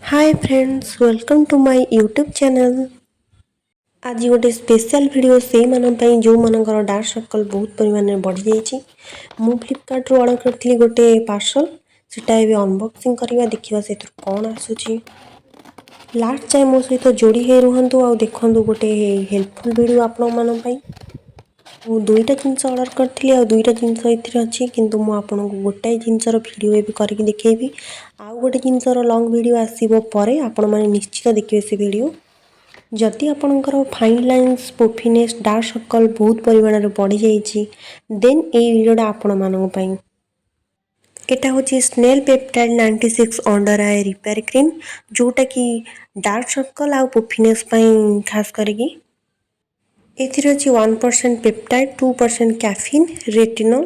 Hi friends, welcome to my YouTube channel. ଆଜି ଗୋଟେ special video ସେଇମାନଙ୍କ ପାଇଁ, ଯେଉଁମାନଙ୍କର ଡାର୍କ ସର୍କଲ୍ ବହୁତ ପରିମାଣରେ ବଢ଼ିଯାଇଛି। ମୁଁ ଫ୍ଲିପକାର୍ଟରୁ ଅର୍ଡ଼ର କରିଥିଲି ଗୋଟେ ପାର୍ସଲ୍। ସେଟା ଏବେ ଅନବକ୍ସିଂ କରିବା, ଦେଖିବା ସେଥିରୁ କ'ଣ ଆସୁଛି। ଲାଷ୍ଟ ଯାଏଁ ମୋ ସହିତ ଯୋଡ଼ି ହେଇ ରୁହନ୍ତୁ ଆଉ ଦେଖନ୍ତୁ ଗୋଟେ ହେଲ୍ପଫୁଲ୍ ଭିଡ଼ିଓ ଆପଣମାନଙ୍କ ପାଇଁ। ମୁଁ ଦୁଇଟା ଜିନିଷ ଅର୍ଡ଼ର କରିଥିଲି ଆଉ ଦୁଇଟା ଜିନିଷ ଏଥିରେ ଅଛି, କିନ୍ତୁ ମୁଁ ଆପଣଙ୍କୁ ଗୋଟାଏ ଜିନିଷର ଭିଡ଼ିଓ ଏବେ କରିକି ଦେଖେଇବି। ଆଉ ଗୋଟେ ଜିନିଷର ଲଙ୍ଗ୍ ଭିଡ଼ିଓ ଆସିବ ପରେ, ଆପଣମାନେ ନିଶ୍ଚିତ ଦେଖିବେ ସେ ଭିଡ଼ିଓ। ଯଦି ଆପଣଙ୍କର ଫାଇନ୍ ଲାଇନ୍ସ, ପଫିନେସ୍, ଡାର୍କ ସର୍କଲ୍ ବହୁତ ପରିମାଣରେ ବଢ଼ିଯାଇଛି, ଦେନ୍ ଏଇ ଭିଡ଼ିଓଟା ଆପଣମାନଙ୍କ ପାଇଁ। ଏଇଟା ହେଉଛି Snail Peptide 96 under eye repair cream, ଯେଉଁଟାକି ଡାର୍କ ସର୍କଲ୍ ଆଉ ପଫିନେସ୍ ପାଇଁ ଖାସ୍ କରିକି। ଏଥିରେ ଅଛି 1% peptide, 2% caffeine, retinol।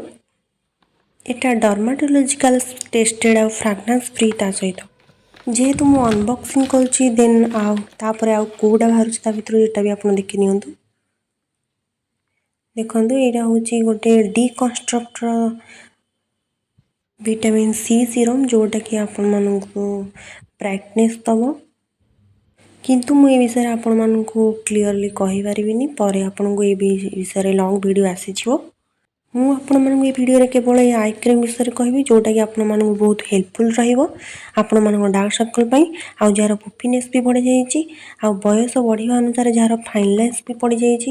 ଏଇଟା ଡର୍ମାଟୋଲୋଜିକାଲ ଟେଷ୍ଟେଡ୍ ଆଉ ଫ୍ରାଗ୍ରାନ୍ସ ଫ୍ରି। ତା ସହିତ ଯେହେତୁ ମୁଁ ଅନବକ୍ସିଂ କରୁଛି, ଦେନ୍ ଆଉ ତାପରେ ଆଉ କେଉଁଟା ବାହାରୁଛି ତା ଭିତରୁ, ଏଇଟା ବି ଆପଣ ଦେଖି ନିଅନ୍ତୁ। ଦେଖନ୍ତୁ, ଏଇଟା ହେଉଛି ଗୋଟେ ଡିକନଷ୍ଟ୍ରକ୍ଟର ଭିଟାମିନ୍ ସି ସିରମ୍, ଯେଉଁଟାକି ଆପଣମାନଙ୍କୁ ବ୍ରାଇଟନେସ୍ ଦେବ। କିନ୍ତୁ ମୁଁ ଏ ବିଷୟରେ ଆପଣମାନଙ୍କୁ କ୍ଲିଅରଲି କହିପାରିବିନି। ପରେ ଆପଣଙ୍କୁ ଏ ବିଷୟରେ ଲଙ୍ଗ୍ ଭିଡ଼ିଓ ଆସିଯିବ। ମୁଁ ଆପଣମାନଙ୍କୁ ଏ ଭିଡ଼ିଓରେ କେବଳ ଏ I cream ବିଷୟରେ କହିବି, ଯେଉଁଟାକି ଆପଣମାନଙ୍କୁ ବହୁତ ହେଲ୍ପଫୁଲ୍ ରହିବ ଆପଣମାନଙ୍କ ଡାର୍କ ସର୍କଲ୍ ପାଇଁ, ଆଉ ଯାହାର ପଫିନେସ୍ ବି ବଢ଼ିଯାଇଛି, ଆଉ ବୟସ ବଢ଼ିବା ଅନୁସାରେ ଯାହାର ଫାଇନ୍ ଲାଇନ୍ସ ବି ପଡ଼ିଯାଇଛି।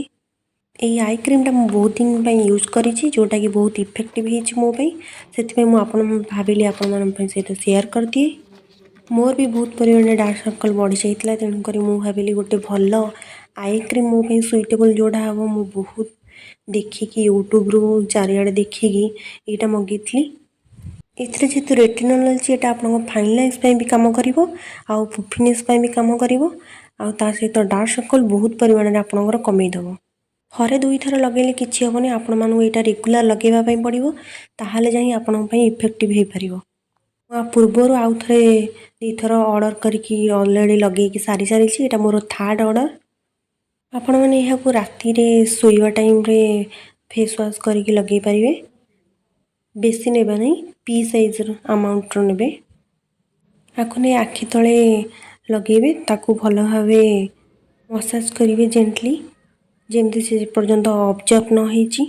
ଏଇ I କ୍ରିମ୍ଟା ମୁଁ ବହୁତ ଦିନ ପାଇଁ ୟୁଜ୍ କରିଛି, ଯେଉଁଟାକି ବହୁତ ଇଫେକ୍ଟିଭ୍ ହେଇଛି ମୋ ପାଇଁ। ସେଥିପାଇଁ ମୁଁ ଆପଣ ଭାବିଲି ଆପଣମାନଙ୍କ ପାଇଁ ସହିତ ସେୟାର କରିଦିଏ। ମୋର ବି ବହୁତ ପରିମାଣରେ ଡାର୍କ ସର୍କଲ୍ ବଢ଼ିଯାଇଥିଲା, ତେଣୁକରି ମୁଁ ଭାବିଲି ଗୋଟେ ଭଲ I cream ମୋ ପାଇଁ ସୁଇଟେବଲ୍ ଯେଉଁଟା ହେବ। ମୁଁ ବହୁତ ଦେଖିକି, ୟୁଟ୍ୟୁବରୁ ଚାରିଆଡ଼େ ଦେଖିକି ଏଇଟା ମଗେଇଥିଲି। ଏଥିରେ ଯେହେତୁ ରେଟିନଲ୍ ଅଛି, ଏଇଟା ଆପଣଙ୍କ ଫାଇନ୍ ଲାଇନ୍ସ ପାଇଁ ବି କାମ କରିବ ଆଉ ପଫିନେସ୍ ପାଇଁ ବି କାମ କରିବ, ଆଉ ତା ସହିତ ଡାର୍କ ସର୍କଲ୍ ବହୁତ ପରିମାଣରେ ଆପଣଙ୍କର କମେଇ ଦେବ। ଥରେ ଦୁଇଥର ଲଗେଇଲେ କିଛି ହେବନି, ଆପଣମାନଙ୍କୁ ଏଇଟା ରେଗୁଲାର ଲଗେଇବା ପାଇଁ ପଡ଼ିବ, ତାହେଲେ ଯାଇ ଆପଣଙ୍କ ପାଇଁ ଇଫେକ୍ଟିଭ୍ ହେଇପାରିବ। ମୁଁ ଆ ପୂର୍ବରୁ ଆଉ ଥରେ ଦୁଇଥର ଅର୍ଡ଼ର କରିକି ଅଲରେଡ଼ି ଲଗେଇକି ସାରି ସାରିଛି। ଏଇଟା ମୋର ଥାର୍ଡ଼ ଅର୍ଡ଼ର। ଆପଣମାନେ ଏହାକୁ ରାତିରେ ଶୋଇବା ଟାଇମ୍ରେ ଫେସ୍ ୱାଶ୍ କରିକି ଲଗେଇ ପାରିବେ। ବେଶୀ ନେବା ନାହିଁ, ପି ସାଇଜ୍ର ଆମାଉଣ୍ଟର ନେବେ। ଆକୁ ନେଇ ଆଖି ତଳେ ଲଗେଇବେ। ତାକୁ ଭଲ ଭାବେ ମସାଜ କରିବେ ଜେଣ୍ଟଲି, ଯେମିତି ସେ ପର୍ଯ୍ୟନ୍ତ ଅବଜର୍ବ ନ ହେଇଛି।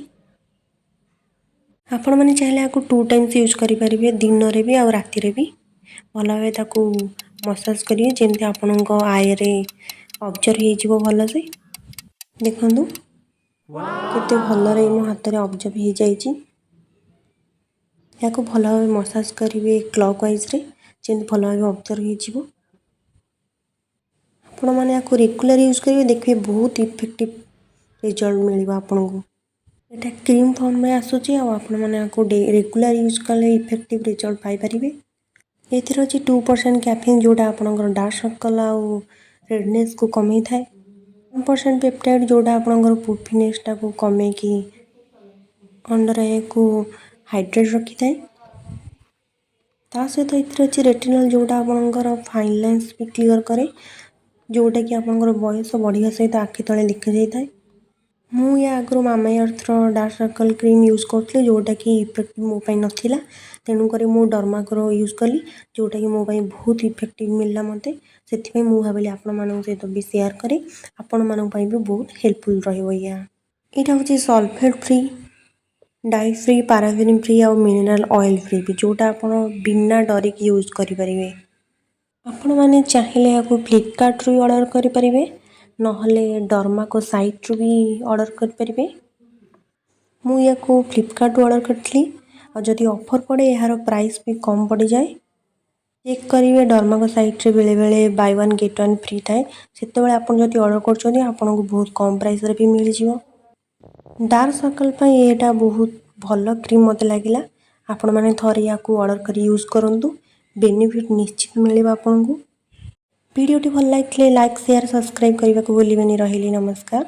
ଆପଣମାନେ ଚାହିଁଲେ ଆକୁ ଟୁ ଟାଇମ୍ସ ୟୁଜ୍ କରିପାରିବେ, ଦିନରେ ବି ଆଉ ରାତିରେ ବି। ଭଲ ଭାବେ ତାକୁ ମସାଜ କରିବେ, ଯେମିତି ଆପଣଙ୍କ ଆଇରେ ଅବଜର୍ବ ହେଇଯିବ ଭଲସେ। ଦେଖନ୍ତୁ, କେତେ ଭଲରେ ମୋ ହାତରେ ଅବଜର୍ବ ହେଇଯାଇଛି। ଏହାକୁ ଭଲ ଭାବେ ମସାଜ କରିବେ କ୍ଲକ୍ ୱାଇଜ୍ରେ, ଯେମିତି ଭଲ ଭାବେ ଅବଜର୍ବ ହେଇଯିବ। ଆପଣମାନେ ୟାକୁ ରେଗୁଲାର ୟୁଜ୍ କରିବେ, ଦେଖିବେ ବହୁତ ଇଫେକ୍ଟିଭ୍ ରେଜଲ୍ଟ ମିଳିବ ଆପଣଙ୍କୁ। ଏଇଟା କ୍ରିମ୍ ଫର୍ମରେ ଆସୁଛି ଆଉ ଆପଣମାନେ ୟାକୁ ରେଗୁଲାର ୟୁଜ୍ କଲେ ଇଫେକ୍ଟିଭ୍ ରେଜଲ୍ଟ ପାଇପାରିବେ। ଏଥିରେ ଅଛି 2% କ୍ୟାଫିନ୍, ଯେଉଁଟା ଆପଣଙ୍କର ଡାର୍କ ସର୍କଲ୍ ଆଉ ରେଡ଼ନେସ୍କୁ କମେଇଥାଏ। 1% ପେପ୍ଟାଇଡ଼୍, ଯେଉଁଟା ଆପଣଙ୍କର ପଫିନେସ୍ଟାକୁ କମେଇକି ଅଣ୍ଡର ଆଇକୁ ହାଇଡ୍ରେଟ୍ ରଖିଥାଏ। ତା ସହିତ ଏଥିରେ ଅଛି ରେଟିନଲ୍, ଯେଉଁଟା ଆପଣଙ୍କର ଫାଇନ୍ ଲାଇନ୍ସ ବି କ୍ଲିଅର୍ କରେ, ଯେଉଁଟାକି ଆପଣଙ୍କର ବୟସ ବଢ଼ିବା ସହିତ ଆଖି ତଳେ ଦେଖାଯାଇଥାଏ। ମୁଁ ୟା ଆଗରୁ ମାମା ଅର୍ଥର ଡାର୍କ ସର୍କଲ୍ କ୍ରିମ୍ ୟୁଜ୍ କରୁଥିଲି, ଯେଉଁଟାକି ଇଫେକ୍ଟିଭ୍ ମୋ ପାଇଁ ନଥିଲା। ତେଣୁକରି ମୁଁ ଡର୍ମାକୋର ୟୁଜ୍ କଲି, ଯେଉଁଟାକି ମୋ ପାଇଁ ବହୁତ ଇଫେକ୍ଟିଭ୍ ମିଳିଲା ମୋତେ। ସେଥିପାଇଁ ମୁଁ ଭାବିଲି ଆପଣମାନଙ୍କ ସହିତ ବି ସେୟାର କରେ, ଆପଣମାନଙ୍କ ପାଇଁ ବି ବହୁତ ହେଲ୍ପଫୁଲ୍ ରହିବ ଏଇଆ। ଏଇଟା ହେଉଛି sulphate free, dye free, paraben free ଆଉ ମିନେରାଲ୍ ଅଏଲ୍ ଫ୍ରି ବି, ଯେଉଁଟା ଆପଣ ବିନା ଡରିକି ୟୁଜ୍ କରିପାରିବେ। ଆପଣମାନେ ଚାହିଁଲେ ଏହାକୁ ଫ୍ଲିପକାର୍ଟରୁ ବି ଅର୍ଡ଼ର କରିପାରିବେ, ନହେଲେ ଡର୍ମାକୋ ସାଇଟ୍ରୁ ବି ଅର୍ଡ଼ର କରିପାରିବେ। ମୁଁ ୟାକୁ ଫ୍ଲିପକାର୍ଟରୁ ଅର୍ଡ଼ର କରିଥିଲି, ଆଉ ଯଦି ଅଫର୍ ପଡ଼େ, ଏହାର ପ୍ରାଇସ୍ ବି କମ୍ ପଡ଼ିଯାଏ। ଚେକ୍ କରିବେ, ଡର୍ମାକୋ ସାଇଟ୍ରେ ବେଳେବେଳେ buy one get one free ଥାଏ। ସେତେବେଳେ ଆପଣ ଯଦି ଅର୍ଡ଼ର କରୁଛନ୍ତି, ଆପଣଙ୍କୁ ବହୁତ କମ୍ ପ୍ରାଇସ୍ରେ ବି ମିଳିଯିବ। ଡାର୍କ ସର୍କଲ୍ ପାଇଁ ଏଇଟା ବହୁତ ଭଲ କ୍ରିମ୍ ମୋତେ ଲାଗିଲା। ଆପଣମାନେ ଥରେ ୟାକୁ ଅର୍ଡ଼ର କରି ୟୁଜ୍ କରନ୍ତୁ, ବେନିଫିଟ୍ ନିଶ୍ଚିତ ମିଳିବ ଆପଣଙ୍କୁ। ଭିଡ଼ିଓଟି ଭଲ ଲାଗିଥିଲେ ଲାଇକ୍, ସେୟାର, ସବସ୍କ୍ରାଇବ୍ କରିବାକୁ ଭୁଲିବେନି। ରହିଲି, ନମସ୍କାର।